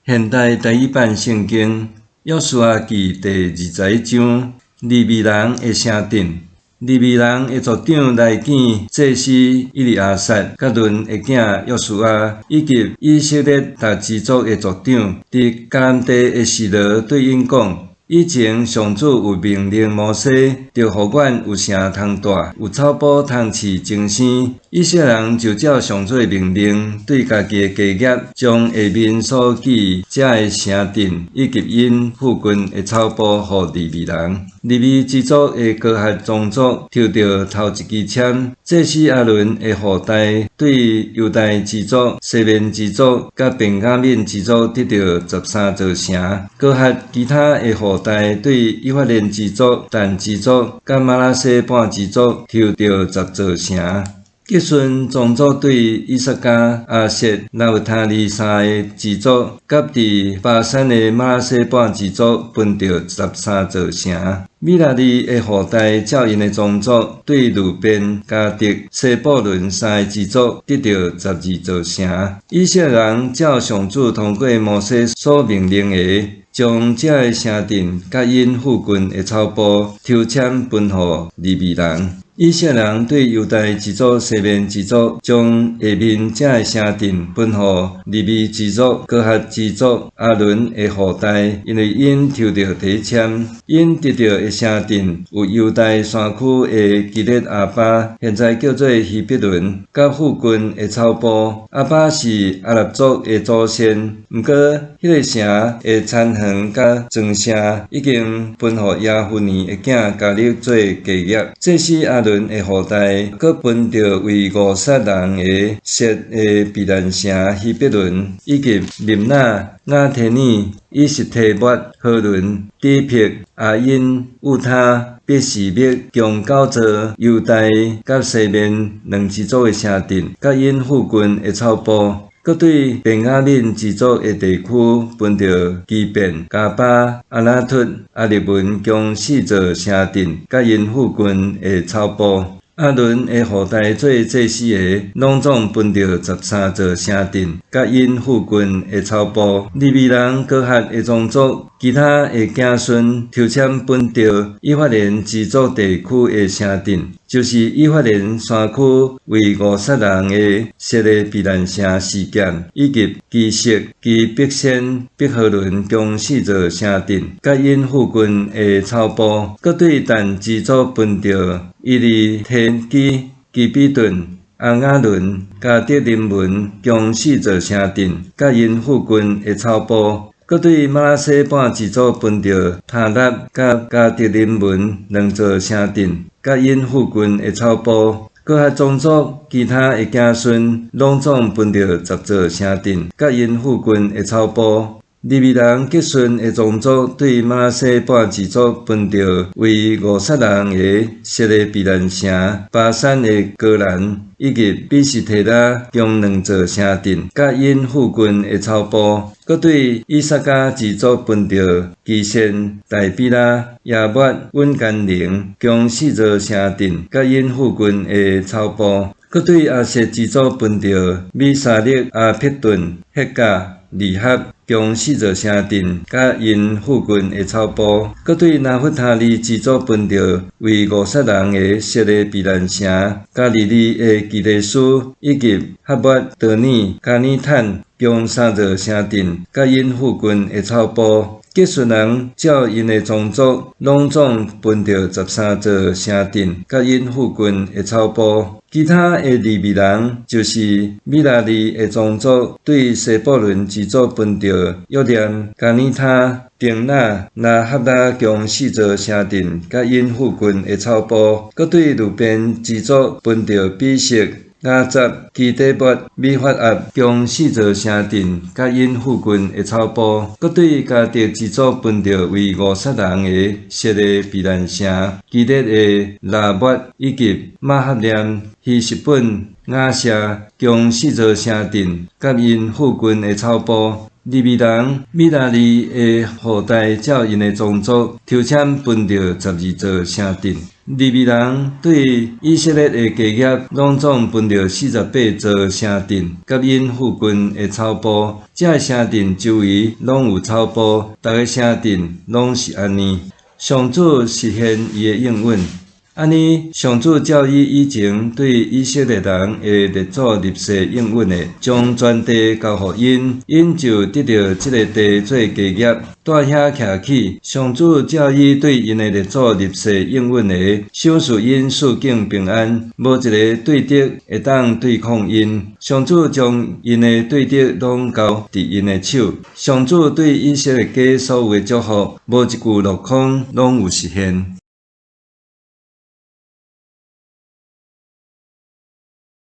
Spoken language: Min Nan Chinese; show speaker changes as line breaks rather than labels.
現代台語版聖經約書亞記第21章，利未人的城鎮。利未人的族長來見祭司以利亞撒、佮嫩的囝約書亞，以及以色列逐支族的族長，佇迦南地的示羅對𪜶講：以前上主有命令摩西，著予阮有城通蹛，有草埔通飼精牲。以色列人就照上主的命令，對家己的家業，將下面所記這个城鎮以及𪜶附近的草埔予利未人。利未支族的哥哈宗族抽著頭一支籤，祭司亞倫的後代對猶大支族、西緬支族佮便雅憫支族得著13座城。哥哈其他的後代對以法蓮支族、但支族佮瑪拿西半支族抽著10座城。結順宗族對以薩迦、亞設、拿弗他利三个支族，佮佇巴珊的瑪拿西半支族分著13座城。米拉利的後代照𪜶的宗族，對流便、迦得、西布倫三个支族得著12座城。以色列人照上主通過摩西所命令的，將這个城鎮佮𪜶附近的草埔抽籤分予利未人。以色列人對猶大支族、西緬支族，將下面這个城鎮分予利未支族、哥哈支族、亞倫的後代，因為𪜶抽著第一籤，𪜶得著的城鎮有猶大山區的基列亞巴，現在叫做希伯崙，佮附近的草埔。亞巴是亞納族的祖先，毋過彼个城的田園佮莊舍已經分予耶孚尼的囝迦勒做家業。祭司亞倫的後代，閣分著為五撒人的設的避難城希伯崙，以及琳拿、雅提耳、以實提抹、何崙、底毘、阿因、烏他、別示麥，共九座猶大佮西緬兩支族的城鎮，佮𪜶附近的草埔。閣對便雅憫支族的地區分著基遍、迦巴、亞拿突、亞力文共四座城鎮，佮𪜶附近的草埔。亞倫的後代做祭司的，攏總分著13座城鎮，佮𪜶附近的草埔。利未人哥哈的宗族，其他的子孫抽籤分著以法蓮支族地區的城鎮，就是以法蓮山區為五撒人的設的避難城示劍，以及基色、基比先、別何崙共四座城鎮，佮𪜶附近的草埔。閣對但支族分著以利提基、基比頓、亞雅崙、迦得林文共四座城鎮，佮𪜶附近的草埔。閣對瑪拿西半支族分著他納佮迦得林文兩座城鎮，佮𪜶附近的草埔。哥哈宗族其他的子孫，攏總分著10座城鎮，佮𪜶附近的草埔。利未人結順的宗族對瑪拿西半支族分著為五撒人的設的避難城、巴珊的戈蘭，以及比斯提拉共兩座城鎮，佮𪜶附近的草埔。閣對以薩迦支族分著基線、大比拉、耶抹、隱甘寧共四座城鎮，佮𪜶附近的草埔。閣對亞設支族分著米沙勒、亞伯頓、赫甲、利合共四座城鎮，佮𪜶附近的草埔。閣對拿弗他利支族分著為五撒人的設的避難城、加利利的基得斯，以及哈抹多爾、迦尼坦共三座城鎮，佮𪜶附近的草埔。結順人照𪜶的宗族，攏總分著13座城鎮，佮𪜶附近的草埔。其他的利未人，就是米拉利的宗族，對西布倫支族分著約念、迦尼他、定那、拿哈拉共四座城鎮，佮𪜶附近的草埔。閣對流便支族分著比色、雅雜、基底抹、米法鴨共四座城鎮，佮𪜶附近的草埔。閣對迦得支族分著為五撒人的設的避難城、基列的拉抹，以及瑪哈念、希實本、雅舍共四座城鎮，佮𪜶附近的草埔。利未人米拉利的後代照𪜶的宗族抽籤分著12座城鎮。利未人對以色列的家業攏總分著48座城鎮，佮𪜶附近的草埔。這个城鎮周圍攏有草埔，逐个城鎮攏是按呢。上主實現伊的應允。按呢，上主照伊以前對以色列人的列祖立誓應允的，將全地交予𪜶，𪜶就得著這个地做家業。蹛遐徛起，上主照伊對𪜶的列祖立誓應允的，賞賜𪜶四境平安，無一个對敵會當對抗𪜶。上主將𪜶的對敵攏交佇𪜶的手。上主對以色列家所有的祝福，無一句落空，攏有實現。